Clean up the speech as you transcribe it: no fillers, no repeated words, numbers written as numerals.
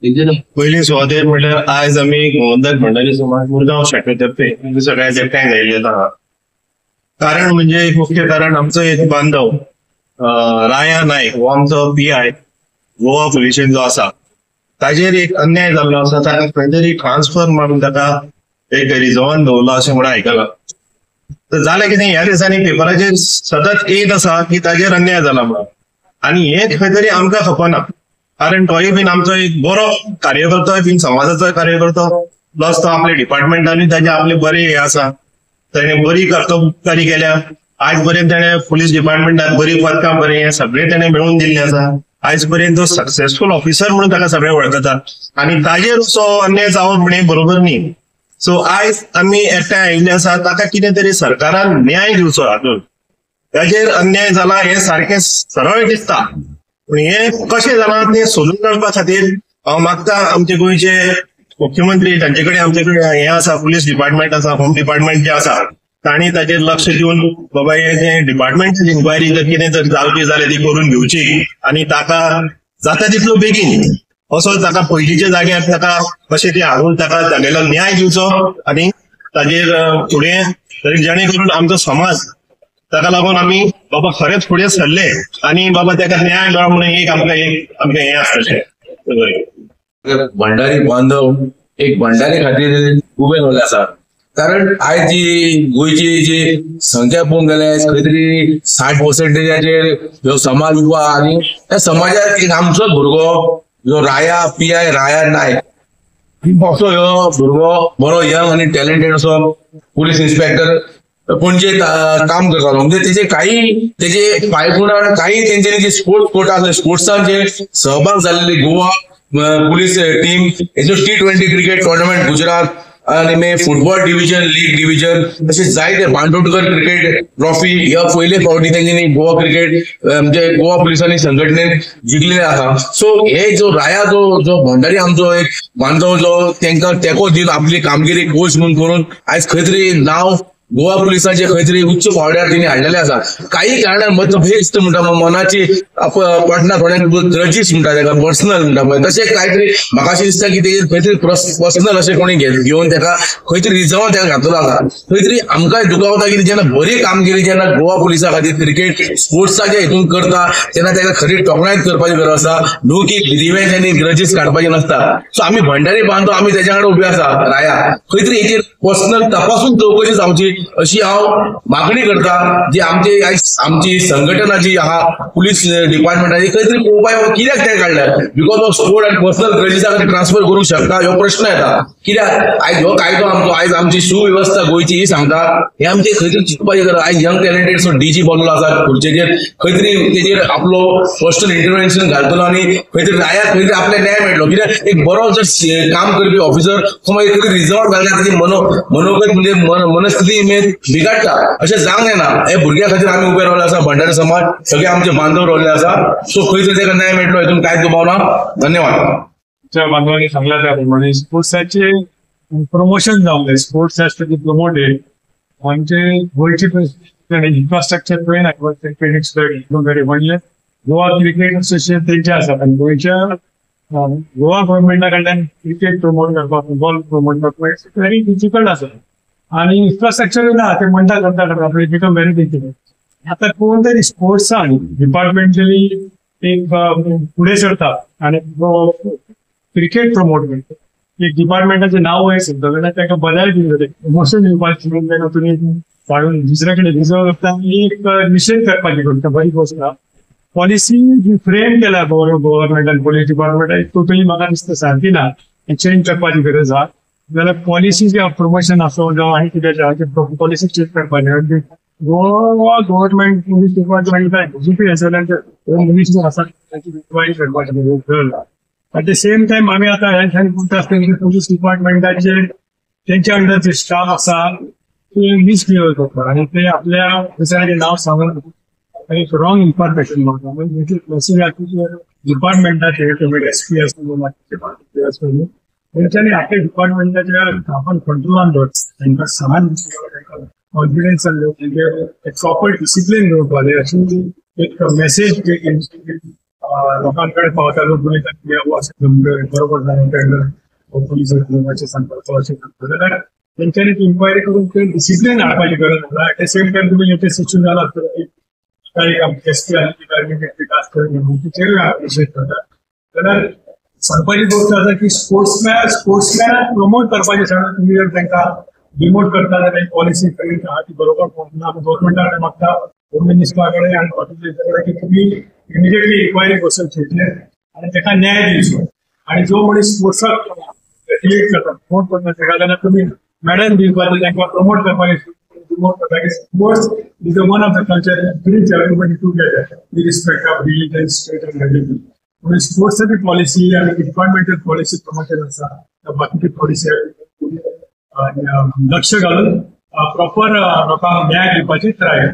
पयली सुवातेर म्हटल्यार आयज आमी गोमंतक भंडारी समाज मुरगांव शाखेतर्फे सगळ्या एकठांय आयिल्ले आहा. कारण म्हणजे एक मुख्य कारण आमचो एक बांधव राया नायक हो आमचो PI Goa पुलिशेन जो आसा ताजेर एक अन्याय जाल्लो आसा. ताका खंय तरी ट्रान्सफर मारून ताका एक रिजर्वान दवरला अशें म्हणून आयकलां. तर जालें कितें, ह्या दिसांनी पेपराचेर सतत येत आसा की ताजेर अन्याय जाला म्हणून, आनी हें खंय तरी आमकां खपना. कारण तोय बीन आमचो एक बरो कार्यकर्तो बीन, समाजाचो कार्यकर्तो, प्लस तो आपल्या डिपार्टमेंटानूय ताजे आपले बरे हे आसा, ताणें बरी कर्तबगारी केल्या. आयज पर्यंत ताणें पुलीस डिपार्टमेंटात बरी पदकां बरें हें सगळें ताणें मेळोवन दिल्लें आसा. आयज पर्यंत तो सक्सेसफूल ऑफिसर म्हणून ताका सगळे वळखतात आनी ताजेर असो अन्याय जावप म्हणून बरोबर न्ही. सो आयज आमी एकठांय आयिल्ले आसा, ताका कितें तरी सरकारान न्याय दिवचो. हातूंत ताजेर अन्याय जाला हें सारकें सरळ दिसता, पूण हें कशें जालां तें सोदून काडपा खातीर हांव मागता आमचे गोंयचे मुख्यमंत्री तांचे कडेन आमचे कडेन हें आसा, पुलीस डिपार्टमेंट आसा, होम डिपार्टमेंट जें आसा, तांणी ताचेर लक्ष दिवन बाबा हे जें डिपार्टमेंट इन्क्वायरी जर कितें जर जावची जाल्यार ती करून घेवची आनी ताका जाता तितलो बेगीन असो ताका पयलींच्या जाग्यार ताका कशें तें हाडून ताका तागेलो न्याय दिवचो आनी ताजेर फुडें तरी जेणे करून आमचो समाज ताका लागून आमी बाबा खरेंच फुडें सरले आनी बाबा ताका न्याय मेळो म्हणून एक आमकां हें आसतलें. भंडारी बांधव एक भंडारी खातीर उबे रावले आसा. कारण आयज जी गोंयची जी संख्या पळोवंक गेल्यार खंय तरी 60% ह्यो समाज उबो आहा आनी त्या समाजात एक आमचोच भुरगो जो राया PI राया नायक असो ह्यो भुरगो बरो यंग आनी टॅलेंटेड असो पुलीस इन्स्पेक्टर पणजे काम करतालो. म्हणजे तेजे काही तेजे पांयगुणान काही तेंच्यांनी जे स्पोर्ट्स कोटा आसले स्पोर्ट्सान जे सहभाग जाल्ले गोवा पुलीस टीम हेजो T20 cricket tournament Gujarat आनी मागीर फुटबॉल डिविजन लीग डिविजन अशे जायते बांदोडकर क्रिकेट ट्रॉफी ह्या पयले फावटी तेंच्यांनी गोवा क्रिकेट म्हणजे गोवा पुलिसांनी संघटनेन जिखलेले आसा. सो हे जो राया जो जो भंडारी आमचो एक बांधव जो तेंकां तेंको दिवन आपली कामगिरी कोच म्हणून करून आयज खंय तरी नांव गोवा पुलिसांचे खंय तरी उच्च पावड्यार तेणी हाडलेले आसा. काही कारणान मतभेद म्हणटा मनाची पटना थोड्यांक ग्रजीस म्हणटा तेका पर्सनल म्हणटा पळय तशें कांय तरी म्हाका अशें दिसता की तेजेर खंय तरी पर्सनल अशें कोणी घेवन तेका खंय तरी रिजर्वान तेका घातलो आसा. खंय तरी आमकांय दुखावता की जेन्ना बरी कामगिरी जेन्ना गोवा पुलिसा खातीर क्रिकेट स्पोर्ट्साच्या हितून करता तेन्ना तेका खरी टोकणायत करपाची गरज आसा, न्हू की रिवेंज आनी ग्रजीस काडपाची नासता. सो आमी भंडारी बांदो आमी तेच्या कडेन उबे आसा. राया खंय तरी हेचेर पर्सनल तपासून चवकशी जावची अशी हांव मागणी करता. जी आमची आमची संघटना जी आहा पुलीस डिपार्टमेंटाची खंय तरी पळोवपाक कित्याक तें काडल्या because of sport आनी पर्सनल ग्रजीसा खातीर ट्रान्सफर करूंक शकता ह्यो प्रश्न येता. कित्याक आयज हो कायदो आमचो आयज आमची सुवेवस्था गोंयची ही सांगता हे आमचे खंय तरी चिंतपाची गरज. आयज यंग टॅलेंटेड सो DG बसलो आसा खुर्चेचेर खंय तरी तेजेर आपलो पर्सनल इंटरवेन्शन घालतलो आनी खंय तरी रायाक खंय तरी आपल्याक न्याय मेळटलो. कित्याक एक बरो जर काम करपी ऑफिसर तो मागीर खंय तरी रिजर्व घालता तेजी मनोगत म्हणजे मनस्थिती बिगाडटा अशें जावंक जायना. हे भुरग्यां खातीर आमी उबे रावले आसा, भंडारी समाज सगळे आमचे बांधव रावले आसा. सो खंय तरी तेका न्याय मेळटलो हितून कांयच दुबाव ना. धन्यवाद. आमच्या बांधवांनी सांगला त्याप्रमाणे स्पोर्ट्साचे प्रमोशन जावंक जाय, sports has to be promoted. आमचे गोंयची इन्फ्रास्ट्रक्चर पळयना व्हडलें गोवा क्रिकेट असोसिएशन तेंचे आसा आनी गोंयच्या गोवा गव्हर्मेंटा कडल्यान क्रिकेट प्रमोट करपाक फुटबॉल प्रमोट करपाक व्हेरी डिफिकल्ट आसा आनी इन्फ्रास्ट्रक्चर ना ते म्हणटा करता करता it become very difficult. आतां कोण तरी स्पोर्ट्सान डिपार्टमेंटली एक फुडें सरता आनी क्रिकेट प्रमोट करता एक डिपार्टमेंटाचें नांव वयर सरता जाल्यार ताका बदल दिवंक जाय, प्रमोशन दिवपाचें म्हणून ताका तुमी काडून दुसऱ्या कडेन रिजर्व करता आनी एक निशेध करपाची करता बरी गोश्ट ना. पॉलिसी जी फ्रेम केल्या गव्हर्मेंटान पुलीस डिपार्टमेंटान टोटली म्हाका दिसता सारकी ना, चेंज करपाची गरज आसा. जाल्यार पॉलिसी जी प्रमोशन आसूं जावं आनी कितें पॉलिसी चेंज करपाची. गोवा गव्हर्मेंट पुलीस डिपार्टमेंट जी आसा आसा ताची इन्क्वायरी करपाची गरज आसा. एट the same time आमी आतां ह्या म्हणटा आसतना पुलीस डिपार्टमेंटाचे तेंच्या अंडर जे स्टाफ आसा ते मिसबिहेव करता आनी ते आपल्या दुसऱ्याचें नांव सांगून एक रॉंग इन्फॉर्मेशन मागता. म्हणजे डिपार्टमेंटाचे SP आसूं तेंच्यांनी आपल्या डिपार्टमेंटाच्या स्टाफान कंट्रोलान दवरता, तांकां समान कॉन्फिडन्स तेंचे प्रॉपर डिसिप्लीन दवरपा जाय अशी एक मेसेज लोकांकडे पावता, लोक उलयतात की अशें बरोबर जालें टेंडर, पुलीस अशें सांगता अशें सांगता, जाल्यार तेंच्यांनी इन्क्वायरी करून ते डिसिप्लीन हाडपाची गरज आसा. एट the same time तुमी लेटेस्ट इश्यू जाला आसतलो की काही आमचे एस पी आनी खास करून तिचेरूय निशेध करता. जाल्यार सांगपाची गोश्ट आसा की स्पोर्ट्समॅनाक प्रमोट करपाचे सांगून तुमी जर तांकां डिमोट करता जाल्यार पॉलिसी खंय आहा ती बरोबर ना. आमी गव्हर्मेंटा कडेन मागता, होम मिनिस्टरा कडेन आनी बाकीच्या कडेन की तुमी इमिजिएटली इन्क्वायरी बसोवची आनी ताका न्याय दिवचो. आनी जो मनीस स्पोर्ट्साक एफिलिएट करता, प्रमोट करता ताका, जाल्यार तुमी मॅडल दिवपाचे, तांकां प्रमोट करपाचे डिमोट करता की sports is one of the culture bridge everybody together irrespective of religion, state and everything. म्हणून स्पोर्ट्साची पॉलिसी आनी डिपार्टमेंटल पॉलिसी प्रमोशन आसा, बाकीची पॉलिसी लक्ष घालून प्रॉपर लोकांक न्याय दिवपाची ट्राय.